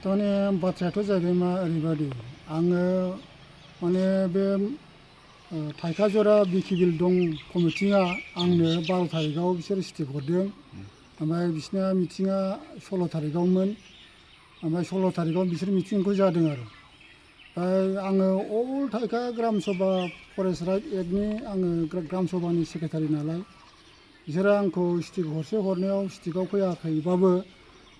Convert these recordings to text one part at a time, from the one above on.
तारमाने बाथ्रायाथ' जाहैबाय मा ओरैबायदि आङो माने बे थाइखाजरा बिकिबिल दं कमिटिया आंनो 12 तारिखआव बिसोर स्टिक हरदों ओमफ्राय बिसिना मिटिङा 16 तारिखआवमोन ओमफ्राय 16 तारिखआव बिसोर मिटिंखौ जादों आरो ओमफ्राय आङो अल थाइखा ग्राम सभा फरेस्ट राइट एक्टनि आङो ग्राम सभानि सेक्रेटारि नालाय बिसोरो आंखौ स्टिक हरसे हरनायाव स्टिकआव फैयाखैबाबो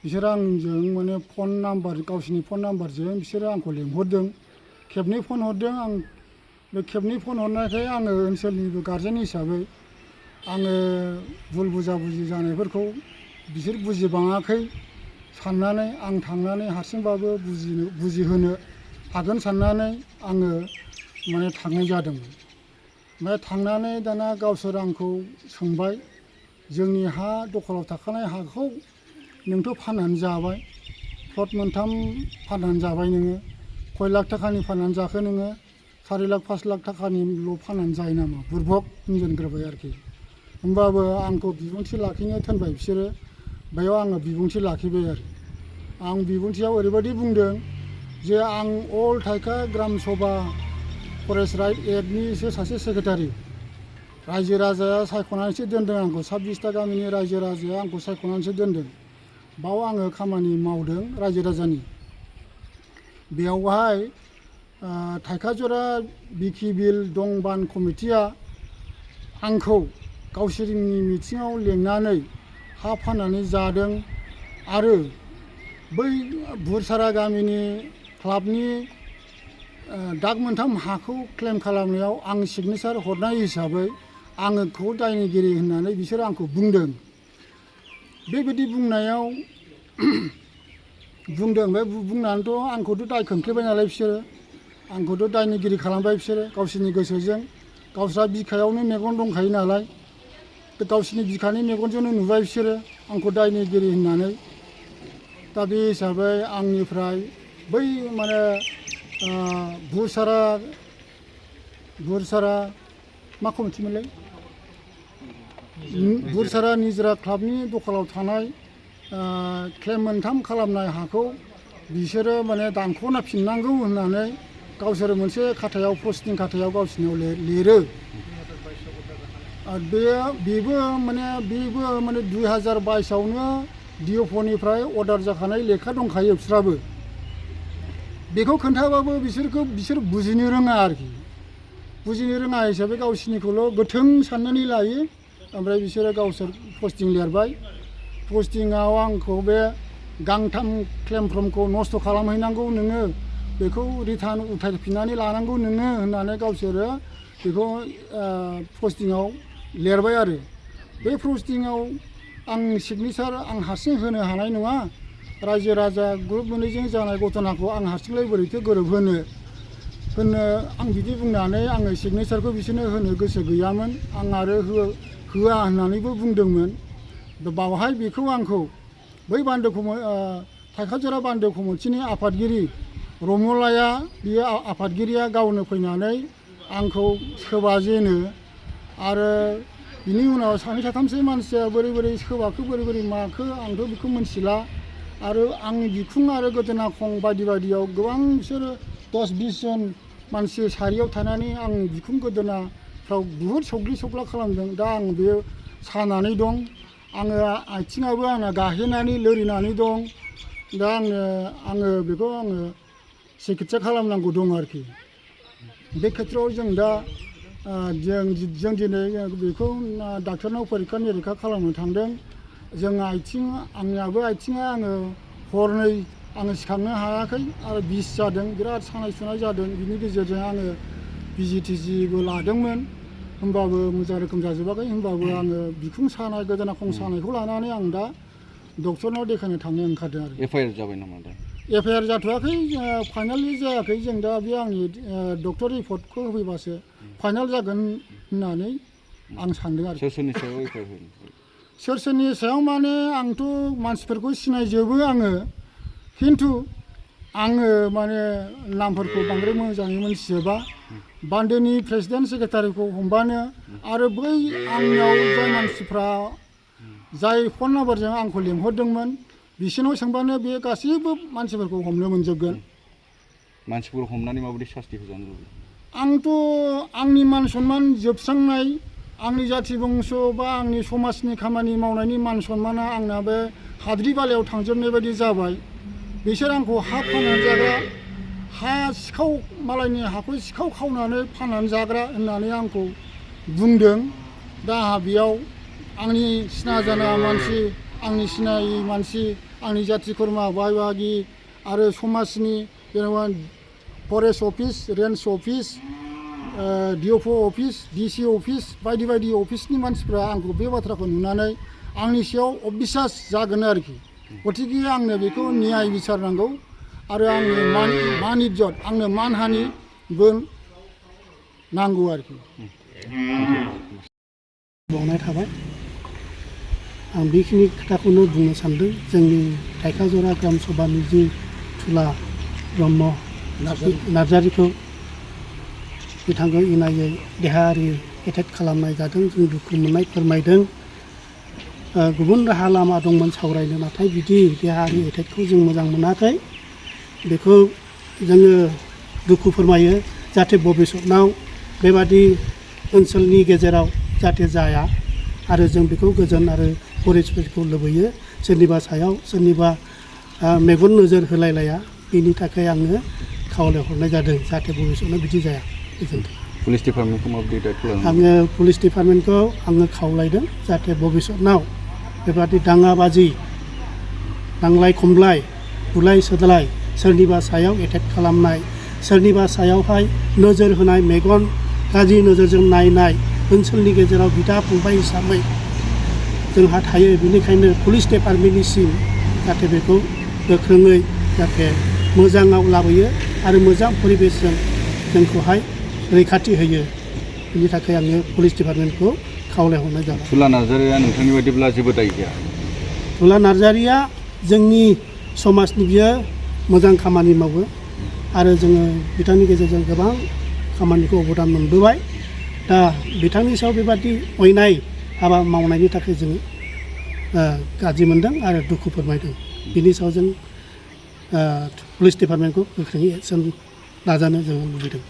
बिसोरो आंजों माने फन नाम्बार गावसिनि फन नाम्बारजों बिसोरो आंखौ लेंहरदों खेबनै फन हरदों आं बे खेबनै फन हरनायखाय आङो ओनसोलनिबो गारजेन हिसाबै आङो भुल बुजाबुजि जानायफोरखौ बिसोर बुजिबाङाखै साननानै आं थांनानै हारसिंबाबो बुजिहोनो हागोन साननानै आङो माने थांनाय जादोंमोन ओमफ्राय थांनानै दाना गावसोर आंखौ सोंबाय जोंनि हा दखलाव थाखानाय हाखौ नोंथ' फाननानै जाबाय प्लट मोनथाम फाननानै जाबाय नोङो कय लाख थाखानि फाननानै जाखो नोङो 4 लाख 5 लाख थाखानिल' फाननानै जायो नामा बुरबक होनजेनग्रोबाय आरोखि होमबाबो आंखौ बिबुंथि लाखिनो थिनबाय बिसोरो बेयाव आङो बिबुंथि लाखिबाय आरो आं बिबुंथियाव ओरैबायदि बुंदों जे आं अल थाइखा ग्राम सभा फरेस्ट राइट एक्टनिसो सासे सेक्रेटारि रायजो राजाया सायख'नानैसो दोनदों आंखौ 26टा गामिनि रायजो राजाया आंखौ सायख'नानैसो दोनदों बाव आङो खामानि मावदों रायजो राजानि बेयावहाय थाइखाजरा बिकिबिल दंबान कमिटिया आंखौ गावसोरनि मिटिङाव लेंनानै हा फाननानै जादों आरो बै बुरसारा गामिनि क्लाबनि दाग मोनथाम हाखौ क्लेम खालामनायाव आं सिगनेसार हरनाय हिसाबै आंखौ दायनिगिरि होननानै बिसोर आंखौ बुंदों बेबायदि बुंनायाव बुंदों ओमफ्राय बुंनानैथ' आंखौथ' दाय खोख्लैबाय नालाय बिसोरो आंखौथ' दायनिगिरि खालामबाय बिसोरो गावसोरनि गोसोजों गावस्रा बिखायावनो मेगन दंखायो नालाय गावसोरनि बिखानि मेगनजोंनो नुबाय बिसोरो आंखौ दायनिगिरि होननानै दा बे हिसाबै आंनिफ्राय बै माने बुरसारा मा कमिटिमोनलाय बुरसारा निजरा क्लाबनि दखलाव थानाय क्लेम मोनथाम खालामनाय हाखौ बिसोरो माने दानख'ना फिननांगौ होननानै गावसोर मोनसे खाथायाव पस्टिं खाथायाव गावसिनियाव लिरो बेबो माने 2022आवनो डिअफनिफ्राय अर्डार जाखानाय लेखा दंखायो बिस्राबो बेखौ खोन्थाबाबो बिसोर बुजिनो रोङा आरोखि बुजिनो रोङा हिसाबै गावसिनिखौल' गोथों साननानै लायो ओमफ्राय बिसोरो गावसोर पस्टिं लिरबाय पस्टिङाव आंखौ बे गांथाम क्लेम फर्मखौ नस्थ' खालामहैनांगौ नोङो बेखौ रिटार्न उथायफिननानै लानांगौ नोङो होननानै गावसोरो बेखौ पस्टिङाव लिरबाय आरो बे पस्टिङाव आं सिगनेसार आं हारसिं होनो हानाय नङा रायजो राजा ग्रुप मोननैजों जानाय घटनाखौ आं हारसिंलाय बोरैथो गोरोबहोनो आं बिदि बुंनानै आङो सिगनेसारखौ बिसोरनो होनो गोसो गैयामोन आं आरो होआ होननानैबो बुंदोंमोन बावहाय बेखौ आंखौ बै थाइखाजरा बान्दो कमिटिनि आफादगिरि रमलाया बियो आफादगिरिया गावनो फैनानै आंखौ सोबाजेनो आरो बिनि उनाव सानै साथामसो मानसिया बोरै सोबाखो बोरै माखो आंथ' बेखौ मिथिला आरो आंनि बिखुं आरो गोदोना खं बायदियाव गोबां बिसोरो 10-20 जन मानसि सारियाव थानानै आं बिखुं गोदोनाफ्राव बुहुद सौग्ला खालामदों दा आं बे सानानै दं आथिङाबो आंना गाहेनानै लोरिनानै दं दा आङो बेखौ सिकित्सा खालामनांगौ दं आरोखि बे खेथ्रआव जों दा जों दिनै बेखौ डाक्टारनाव परिखा निरिखा खालामनो थांदों जों आंनियाबो आथिङा आङो हरनै आङो सिखारनो हायाखै आरो बिस जादों बिराद सानाय सुनाय जादों बिनि गेजेरजों आङो बिजि टिजिबो लादोंमोन होमबाबो मोजां रोखोम जाजोबाखै होमबाबो आङो बिखुं सानाय गोदोना खं सानायखौ लानानै आं दा डक्टरनाव देखायनो थांनो ओंखारदों आरो एफआइआर जाबाय नामा दा एफआइआर जाथ'वाखै फाइनालि जायाखै जों दा बे आंनि डक्टर रिपर्टखौ होफैबासो फाइनाल जागोन होननानै आं सानदों आरो सोरनि सायाव एफआइआर होनो सोरनि सायाव माने आंथ' मानसिफोरखौ सिनायजोबो आङो खिन्थु आङो माने नामफोरखौ बांद्राय मोजाङै मोनथिजोबा बान्दोनि प्रेसिडेन्ट सेक्रेटारिखौ हमबानो आरो बै आंनियाव जाय मानसिफ्रा जाय फन नाम्बारजों आंखौ लेंहरदोंमोन बिसोरनाव सोंबानो बे गासैबो मानसिफोरखौ हमनो मोनजोबगोन। मानसिफोर हमनानै माबायदि सास्ति होजानो लुबैयो? आंथ' आंनि मान सन्मान जोबस्रांनाय, आंनि जाथि बंस' बा आंनि समाजनि खामानि मावनायनि मान सन्माना आंना बे हाद्रि बालायाव थांजोबनाय बायदि जाबाय। बिसोर आंखौ हा फाननानै जाग्रा, हा सिखाव मालायनि हाखौ सिखाव खावनानै फाननानै जाग्रा होननानै आंखौ बुंदों। दा आंहा बेयाव आंनि सिना जाना मानसि, आंनि सिनायै मानसि, आंनि जाथि खुरमा बाय बाहागि आरो समाजनि जेनेबा forest office, range office, DFO' office, DC office बायदि बायदि अफिसनि मानसिफ्रा आंखौ बे बाथ्राखौ नुनानै आंनि सायाव अबिसास जागोन आरोखि। गथिखे आंनो बेखौ न्याय बिसार नांगौ आरो आंनो मान इज्जत, आंनो मान हानिबो नांगौ आरोखि। बावनाय थाबाय। आं बेखिनि खोथाखौनो बुंनो सानदों। जोंनि थाइखाजरा ग्राम सभानि जि थुला ब्रह्म नार्जारिखौ बिथांखौ इनायै देहायारि एटेक खालामनाय जादों। जों दुखु मोननाय फोरमायदों। गुबुन राहा लामा दंमोन सावरायनो, नाथाय बिदि देहायारि एटेकखौ जों मोजां मोनाखै। बेखौ जोङो दुखु फोरमायो जाहाथे भबिसतनाव बेबादि ओनसोलनि गेजेराव जाहाथे जाया आरो जों बेखौ गोजोन आरो फरिसफोरखौ लुबैयो। सोरनिबा सायाव सोरनिबा मेगन नोजोर होलायलाया, बेनि थाखाय आङो खावलायहरनाय जादों जाहाथे भबिसतनाव बिदि जाया। गोजोन्थों। पुलिस डिपार्टमेन्टखौ माबायदि दायथ' लानो? आङो पुलिस डिपार्टमेन्टखौ आङो खावलायदों जाहाथे भबिसतनाव बेबादि दाङाबाजि, नांलाय खमलाय, बुलाय सोलाय, सोरनिबा सायाव एटेक खालामनाय, सोरनिबा सायावहाय नोजोर होनाय, मेगन गाज्रि नोजोरजों नायनाय ओनसोलनि गेजेराव बिदा फंबाय हिसाबै जोंहा थायो। बेनिखायनो पुलिस डिपार्टमेन्टनिसिम जाहाथे बेखौ गोख्रोङै जाहाथे मोजाङाव लाबोयो आरो मोजां परिबेसजों जोंखौहाय रैखाथि होयो। बेनि थाखाय आङो पुलिस डिपार्टमेन्टखौ खावलायहरनाय जाबाय। थुला नार्जारिया नोंथांनि बायदिब्ला जेबो दाय गैया? थुला नार्जारिया जोंनि समाजनि बियो मोजां खामानि मावो आरो जोङो बिथांनि गेजेरजों गोबां खामानिखौ अबदान मोनबोबाय। दा बिथांनि सायाव बेबादि अयनाय हाबा मावनायनि थाखाय जोङो गाज्रि मोनदों आरो दुखु फोरमायदों। बिनि सायाव जों पुलिस डिपार्टमेन्टखौ गोख्रोङै एक्सन लाजानो जोङो लुबैदों।